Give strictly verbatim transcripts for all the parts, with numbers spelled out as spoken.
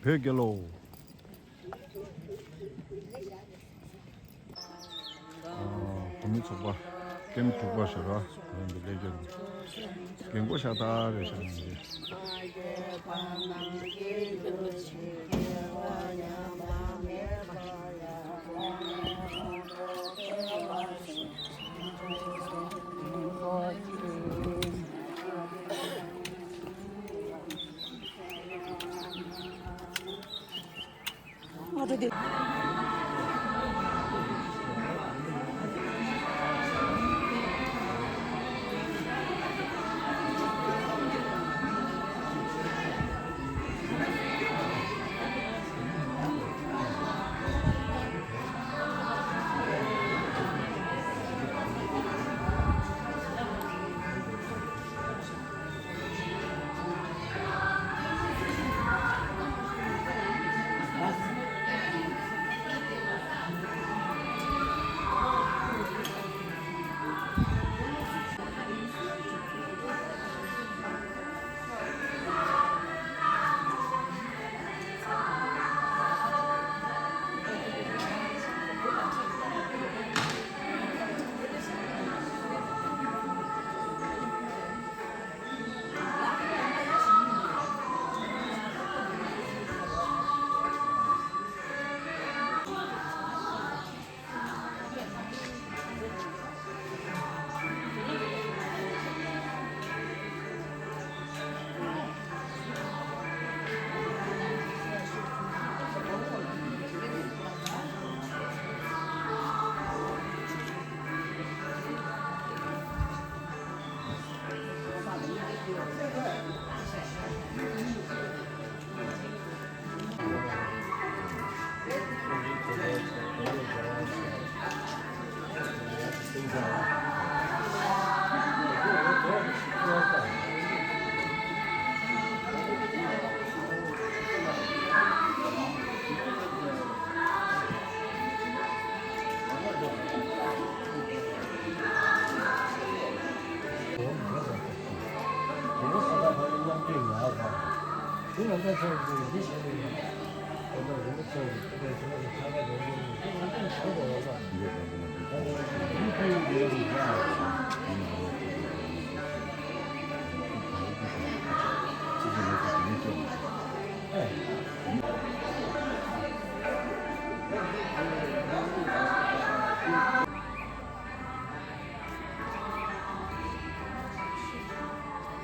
བོད་རྒྱལ་ལོ། ཨ། བོད་མི་ཚོགས་པ་ཀེམ་དྲུག་པ་ཞེས་པ་རང་གི་ལས་འགན་འགན་འཁུར་ཤ་སྟག་རེད་ཤག་ནས། གོང་ནས་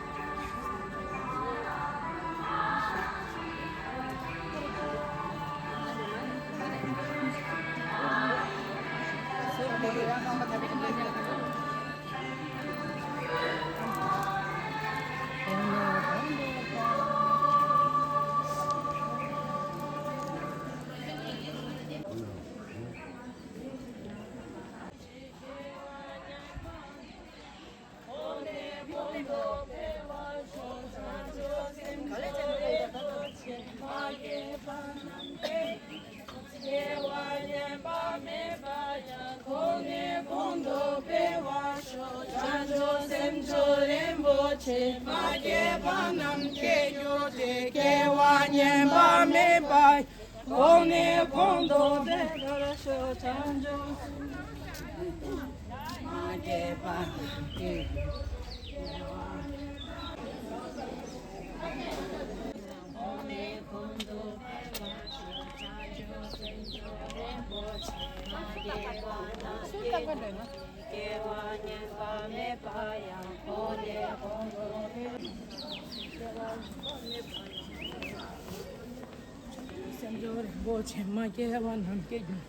གོང་དུ་འཕེལ་བར་ཤོག་བྱང་ཆུབ་སེམས་མ་སྐྱེས་པ་རྣམས་ཀྱི། གོང་ནས་གོང་དུ་འཕེལ་བར་ཤོག་བྱང་ཆུབ་སེམས་མཆོག་རིན་པོ་ཆེ་མ་སྐྱེས་པ་རྣམས་ཀྱི། སྐྱེ་བ་ཉམས་པ་མེད་པ་ཡང་གོང་ནས་གོང་དུ་འཕེལ། སེམས་མཆོག་རིན་པོ་ཆེ་མ་སྐྱེས་པ་རྣམས་སྐྱེ་གྱུར།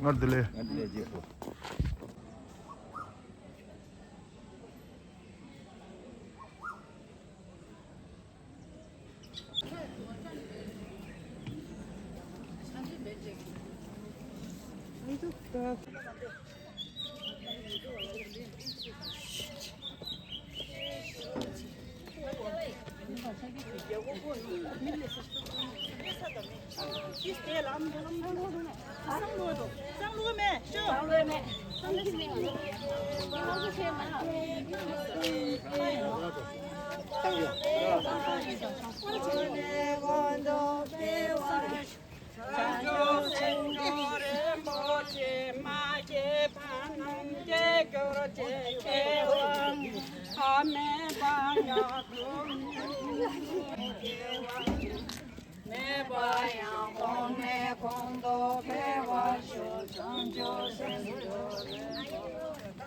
ང་བདེ་ལེགས། ང་བདེ་ལེགས་རྗེས་སུ། བྱང་ཆུབ་སེམས་མཆོག་རིན་པོ་ཆེ་མ་སྐྱེས་པ་རྣམས་སྐྱེ་གྱུར་ཅིག་སྐྱེ་བ་མེད་པ་ཡང་གོང་ནས་གོང་དུ་འཕེལ་བར་ཤོག་བྱང་ཆུབ་སེམས་མཆོག་རིན་པོ་ཆེ།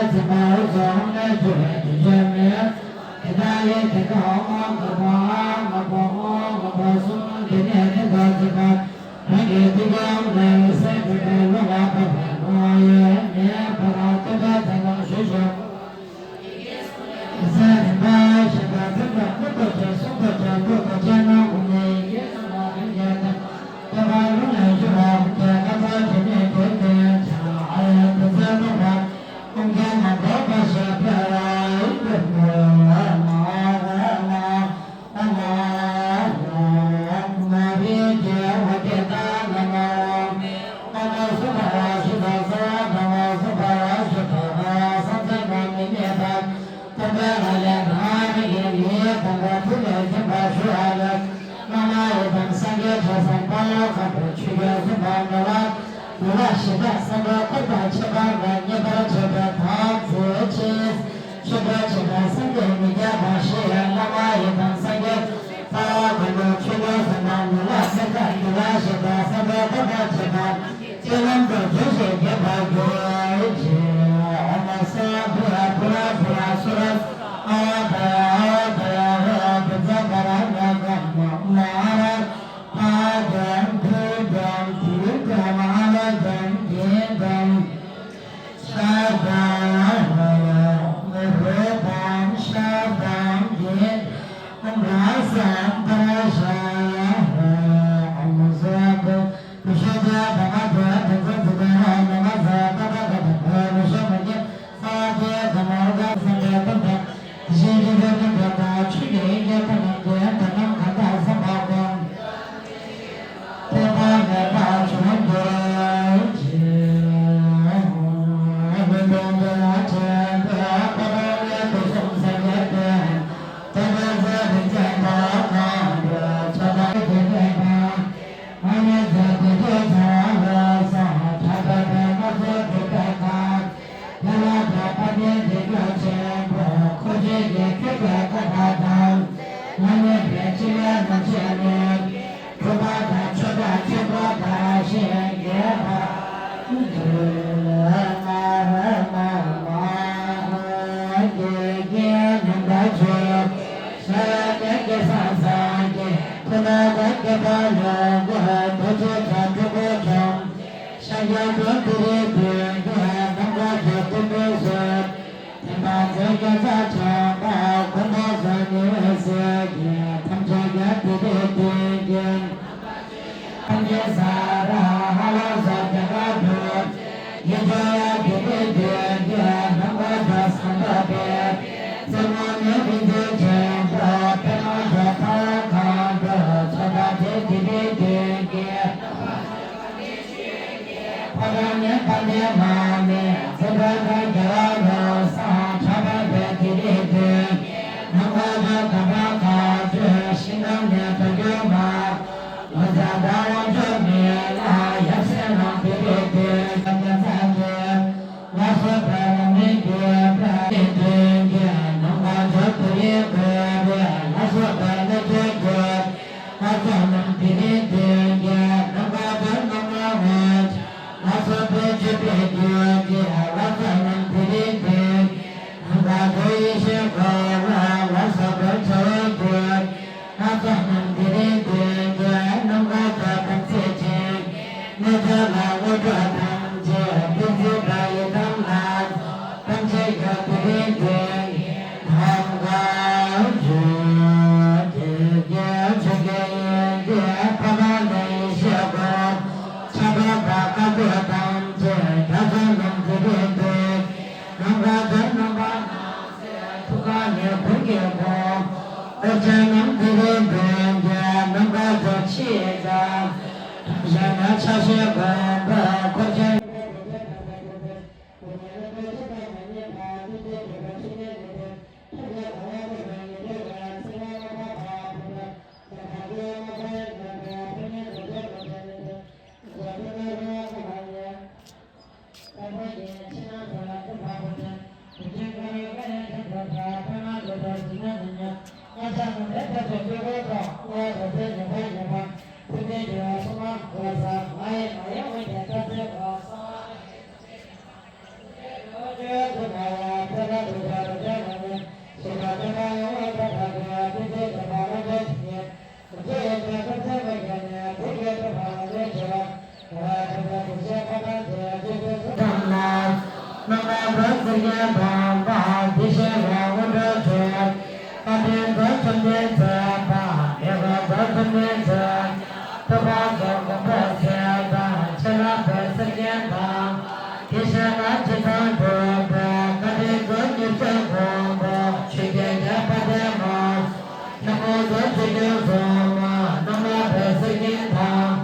ཚིག་པ་འོ་ཚོ་ཧོ་ནས་གྱུར་པའི་དུས་ཆེན་མེད། དེ་དག་ཡི་དེ་ཀ་ཨོ་མ་ག་པ་ཨ་མ་པ་ཨོ་མ་པ་གསུམ་དེ་ནས་དེ་ཀ་ཚིག་པ། རང་གི་ཐུགས་ཀྱི་ཨོ་ནས་འོད་ཟེར་འཕྲོས་པས་ལོང་བ་པ་པ་ནོ་ཡེ་མེ་པ་ར་ཏི་པའི་ཚེ་དང་ཞུ་ཞོག་ཟེར་རིམ་པ་བཞིན་དུ་ཐུན་མོང་སྐུ་ཐོབ་ཅིང་གསུང་ཐོབ་ཀྱང་ཐུགས་ཐོབ་ཅན་རྣམས་ཀུན་ནས་ཡི་གེ་གསུམ་ལ་ཕན་ཕྱིར་བསྟན་པ། བསྟན་པ་ལུང་ལས་བསྒྱུར་བ་ཀུན་གྱི་བཀའ་རྩ་དྲི་མེད་དེ་བསྟན་བྱ། ཨ་ཡ་དེ་ཚེ་ཐོབ་པ་ཀུན་མཁྱེན་རྣམས་རྫོགས་པར་ཤོག །ཨ་ཡ་དེ་ཚེ་ཐོབ་པ། ཆོས་སྐྱོང་ཆེ་དང་སངས་རྒྱས་མི་བརྒྱ་དང་ཞེས་བླ་མ་ཡི་དམ་སངས་རྒྱས་ས་ལ་གོ་ནོ། ཆོས་སྐྱོང་གསུམ་དང་ནུ་ལ་ཚེ་ཁ་འདི་ལ་ཞེས་དང་སངས་རྒྱས་ཐོབ་པར་བྱེད་པ། སྤྱོད་ལམ་དུ་བྱོན་ཞིང་རྒྱས་པར་གྱུར་ཅིག །ཨོ་མ་ས་བྷི་ཡ་བྷུ་ར་བྷུ་ར་སུ་ར་ཨ་བ་ད་ཡ་ཨ་བ་ད་ཡ་ཧ་བི་ཛ་བ་ར་ན་ག་མ་མ་ར་ཨ་དམ་བི་དམ་དི་དམ་ཨ་ལ་དམ་དི་དམ། ཤ་དང་ཧ་ཧ་རོ་དང་ཤ་དང་གི་ཨོཾ་ར་སམ་བྷ་ར་ཤ་ཧ་ཨོཾ་སྭ་བྷ་བུ་ཤ་དང་བྷ་མ་དང་དེ་ཚོ་ཚོ་དང་ར་ནོ་མ་ས་ཏ་ཏ་ག་ད་བ་རོ་ཤ་མ་ཉེ་ས་ཏེ་ག་མ་ར་ག་ས་ཏེ་ཏ་ཏ། གཞན་རིག་པའི་རྣམ་པར་དག་ཆོས་ཀྱི་དབྱིངས་ཀྱི་ཐ་ན་དེ་ཡང་དེ་རྣམས་གང་དག་བསམ་པ་ཀུན་ཐོགས་པ་མེད་པར་འབྱུང་གྱུར་ཅིག །ཨ་ནི་དོན་དུ་ཆེན་པོའི་ཕ་རོལ་ཏུ་གསུམ་སངས་རྒྱས་ཏེ། ཏེ་ཏེ་ཟ་རི་ཅན་དག་གང་དུ་ཚོགས་དང་དེ་ལས་པ། ཨ་ནི་ཟ་དེ་དེ་ཚང་ལ་སངས་ཁྲ་ཁྲ་བའི་མ་ཚོགས་དེ་པའི་ཁ། ལྷ་དང་དཔལ་ལྡན་དེ་སྐད་ཆེན་པོ་འཁོར་བཅས་ཀྱི་མཁས་པའི་བཀའ་དག་དང་། མ་ཉམས་པའི་ཕྲིན་ལས་རྣམ་འབྱེད་ནི། གྲུབ་པ་དང་མཆོག་དང་ཆེན་པོ་དང་ཞིང་རྒྱས་པ། དགེ་རྒན་རྣམ་པ་ཚོས་ཤ་ཡ་ཉན་གྱི་ས་སངས་རྒྱས་ཁོ་ན་དང་སྐྱེས་པ་ལོ་དགུ་རྡོ་རྗེ་དང་སྤྲུལ་སྐུ་ཆུང་། ཤཱཀྱ་ཐུབ་པའི་རིགས་ཀྱི་རྣམ་པར་གྱུར་ཏེ་མི་བཟོད། དེ་དག་ཚེ་སྐྱེ་ས་ཆགས་པ་ཀུན་ཏུ་བཟོད་ནི་སྲས་ཀྱི་ཐམས་ཅད་ཀྱང་དེ་དེ་དོན་གྱི་ཐམས་ཅད་ས་ར་ཧ་ལ་སོགས་རྒྱ་གར་དུ་ཡིད་འཕྲོག་ཡ་དེ་དེ་དོན་གྱི་རྣམ་པར་གྱུར་སངས་རྒྱས་པའི་རྩེ་མོ་ནས་རིག་འཛིན་ཆེན་པོ་པདྨ་འབྱུང་ཐང་གང་དུ་ཚོགས་དང་དེ་དེ་དོན་གྱི་ཕ་ར་ནི་པཎྜི་མ་ནི་ཙི་ཏྲ་དང་རྒྱལ་བ་ལོ་སངས་ཕྲ་མ་པའི་དེ་རིང་དེ། ལྷ་ཚོགས་རྣམས་དེ་རིང་མདུན་གྱི་ནམ་མཁའ་དང་ནམ་མཁའ་ལས། ལ་སོགས་པའི་མཆོད་པའི་རྒྱུན་གྱིས་ལྷ་ཚོགས་རྣམས་དེ་རིང་མདུན་གྱི་ནམ་མཁའ་དང་ཡེ་ཤེས་འཁོར་ལོ་ལ་སོགས་པའི་བྱ་བའི་རྒྱུན། ལྷ་ཚོགས་རྣམས་དེ་རིང་མདུན་གྱི་ནམ་མཁའ་དང་དམ་ཚིག་ཅན། གནོད་བྱེད་ལ་དངོས་གྲུབ་ཐམས་ཅད་བདུད་རྩི་དང་ཡི་དམ་ལ་སོགས་ཐམས་ཅད་ཀྱང་དེ་རིང་མདུན་གྱི་ནམ་མཁའ་བཞུགས། དེ་སྐད་ཆོས་ཀྱི་དབྱིངས་ཀྱི་ཕ་ག་ནས་ཡེ་ཤེས་སྒོ་ཁྱབ་པ་དང་དཀའ་ཐུབ་ཐམས་ཅད་དགྲ་བཅོམ་རྣམས་དེ་རིང་མདུན་གྱི་ནམ་མཁའ་དང་ནམ་མཁའ་ནང་གསེས་ཐུགས་ཀ་ནས་ཀུན་གྱི་དགོངས། འཁོར་བཅས་རྣམས་དེ་རིང་མདུན་གྱི་ནམ་མཁའ་དང་ཕྱིའི་དགྲ། གཞན་ཡང་ཕྱག་བཞི་བསྒོམ་པས་འཁོར་བཅས། ཆེན་མོ་ཚོགས་ཆོས་སྐྱོང་སྲུང་མ་རྣམ་པ་པའི་སེར་སྐྱེམས་དང་།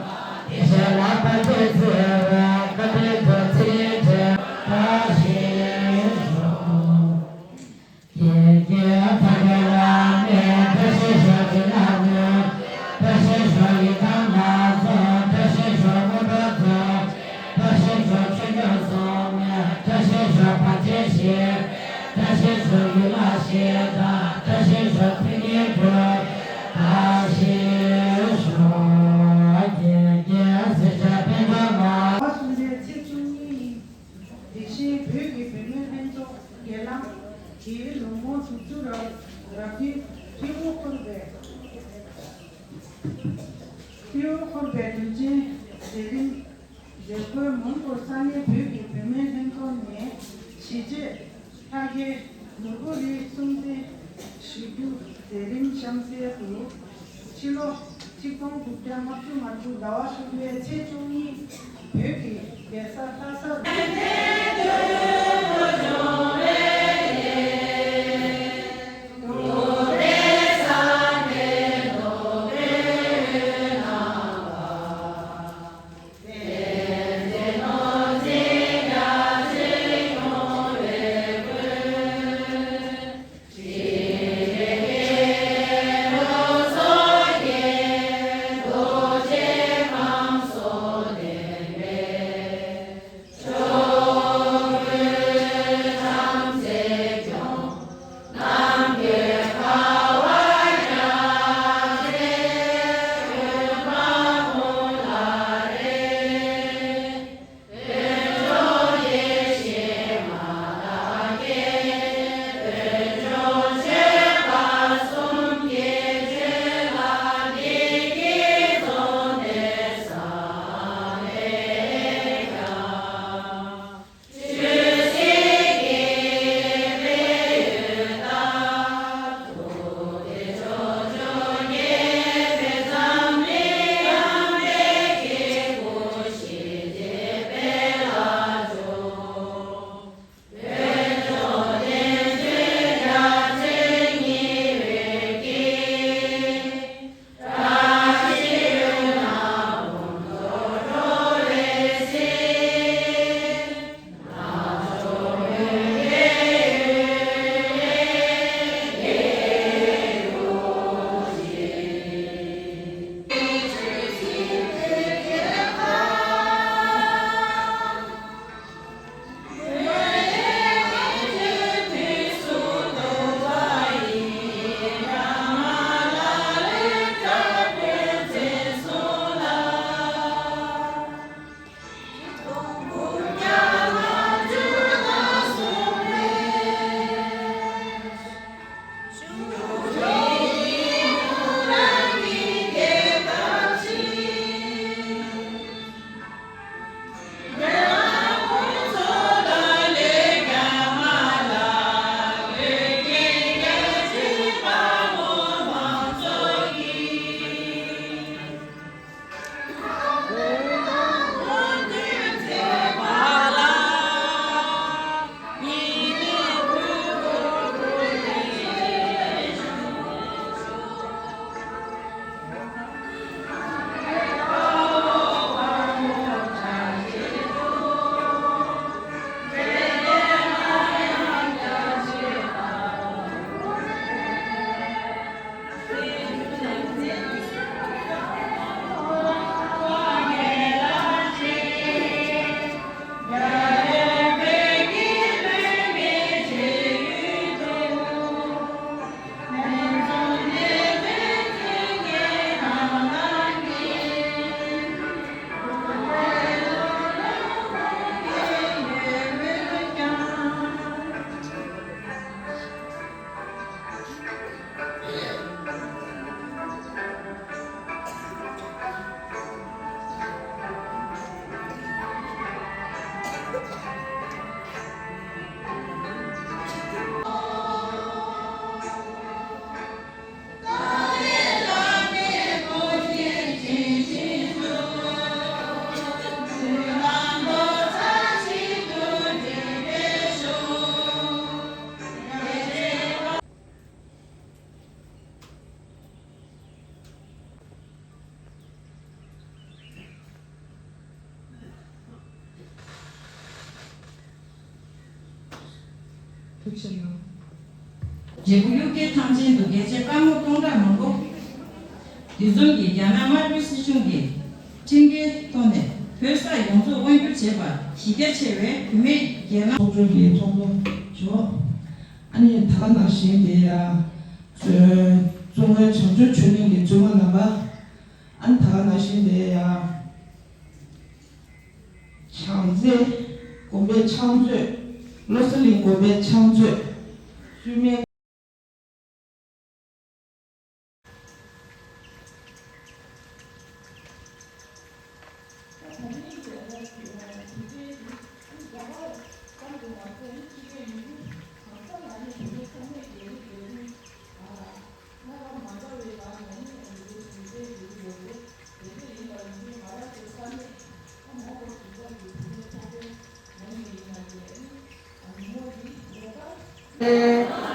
དེ་བཞིན་ལ་ཕར་ཕྱིན་བརྩེ་བའི་བཀའ་དྲིན་དུ་ཚེ་རིང་བཀྲ་ཤིས་ཤོག། ཀྱེ་ཀྱེ་སངས་རྒྱས་བླ་མའི་བཀྲ་ཤིས་ཤོག། བྱིན་རླབས་ནོར་བུའི་བཀྲ་ཤིས་ཤོག། ཡི་དམ་ལ་སོགས་བཀྲ་ཤིས་ཤོག། དངོས་གྲུབ་ཚོགས་བཀྲ་ཤིས་ཤོག། ཆོས་སྐྱོང་སྲུང་མའི་བཀྲ་ཤིས་ཤོག། བར་ཆད་ཞི་བའི་བཀྲ་ཤིས་ཤོག། ཡུལ་ལྷ་གཞི་བདག་བཀྲ་ཤིས་ཤོག། མཚན་ཉིད་གྲོལ་བའི་བཀྲ་ཤིས་ཤོག། ཀྱེ་ཀྱེ་སེར་སྐྱ་དཔལ་འབྱོར་མ། ཟླ་བ་གསུམ་པའི་ཚེས་བཅུ་གཉིས་ཉིན། དེ་བཞིན་བོད་ཀྱི་བུད་མེད་ལྷན་ཚོགས་རྒྱལ་ལམ་གྱི་ལོ་ངོ་དྲུག་ཅུ་ར་རབ་རྒྱུན་ཐུན་མོང་འཁོར་བའི་ཐུན་མོང་འཁོར་བའི་དུས་ཆེན་མཛད་རིམ་མཛད་སྒོའི་མང་པོར་ས་གནས་བོད་ཀྱི་བུད་མེད་ལྷན་ཚོགས་ནས་གཞིས་བྱེས་ལྷ་སྐལ་ནོར་བུ་རིའི་སྲུང་བརྩི་ཞུ་རྒྱུ་མཛད་རིམ་གཤམ་གསལ་དུ། ཕྱི་ལོ་ཆིག་སྟོང་དགུ་བརྒྱ་ལྔ་བཅུ་ང་དྲུག་ཟླ་བ་གསུམ་པའི་ཚེས་བཅུ་གཉིས་བོད་ཀྱི་རྒྱལ་ས་ལྷ་ས། འབྲས་བུ་གཡུ་རྒྱལ་ཐང་ཆེན་དུ་རྒྱལ་གཅེས་དཔའ་མོ་སྟོང་ཕྲག་མང་པོ། འདི་འཛོམས་ཀྱིས་རྒྱ་ནག་དམར་པོའི་སྲིད་གཞུང་གི་ཁྲིམས་འགལ་ཐོག་ནས་བོད་ས་ཡོངས་རྫོགས་དབང་བསྒྱུར་བྱས་པ་གཞི་རྒྱ་ཆེ་བའི་བུད་མེད་རྒྱལ་ལམ། ཚོགས་གཙོ་གིས་ཚོགས་གཙོ་ཇོ། ཨ་ནི་ད་ག་ནང་བཞིན་དེ་ཡ། གཙོ་བོའི་བྱང་ཆུབ་ཆོས་གླིང་གི་བཙུན་མ་རྣམ་པ། ཨ་ནི་ད་ག་ནང་བཞིན་དེ་ཡ། བྱང་རྩེ་དགོན་པའི་ཕྱག་མཛོད། བློ་གསལ་གླིང་དགོན་པའི་ཕྱག་མཛོད། བཙུན་མའི།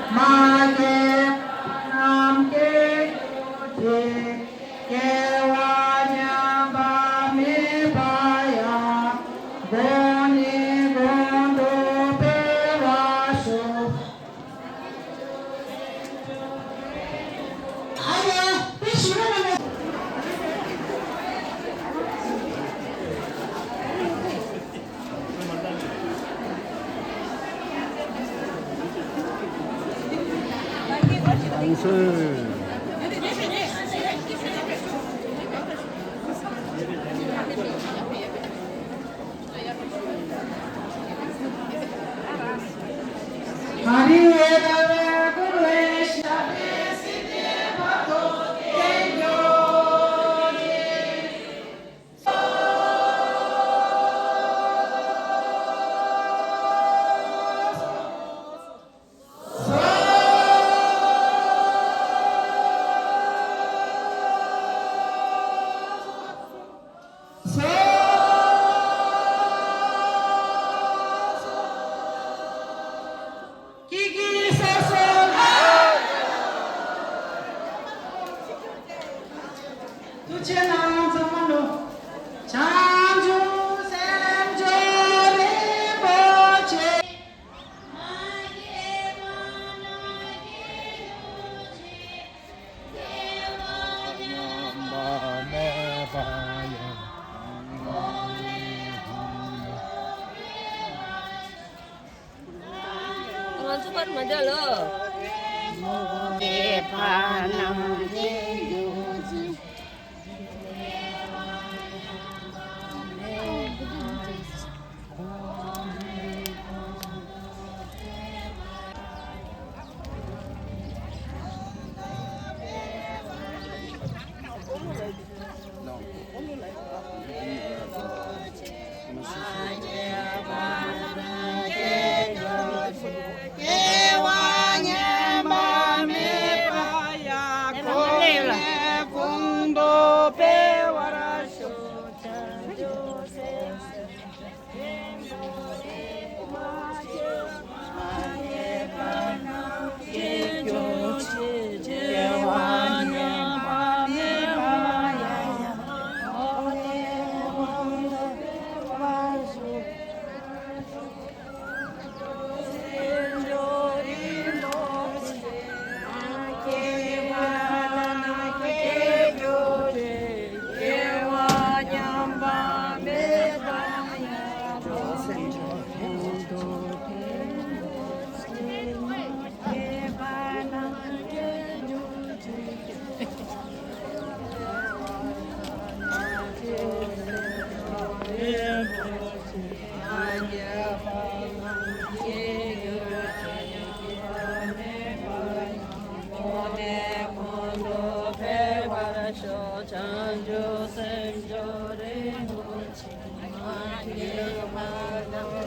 མ་སྐྱེས་པ་རྣམས་སྐྱེ་གྱུར་ཅིག་སྐྱེ་བ་ཉམས་པ་མེད་པ་ཡང་། གོང་ནས་གོང་དུ་འཕེལ་བར་ཤོག་ཐུགས་རྗེ་གནང་། ཚང་མ་ལོ། བྱང་ཆུབ་སེམས་མཆོག་རིན་པོ་ཆེ། ང་ཚོ་པར་མ་འཇལ་ལོ།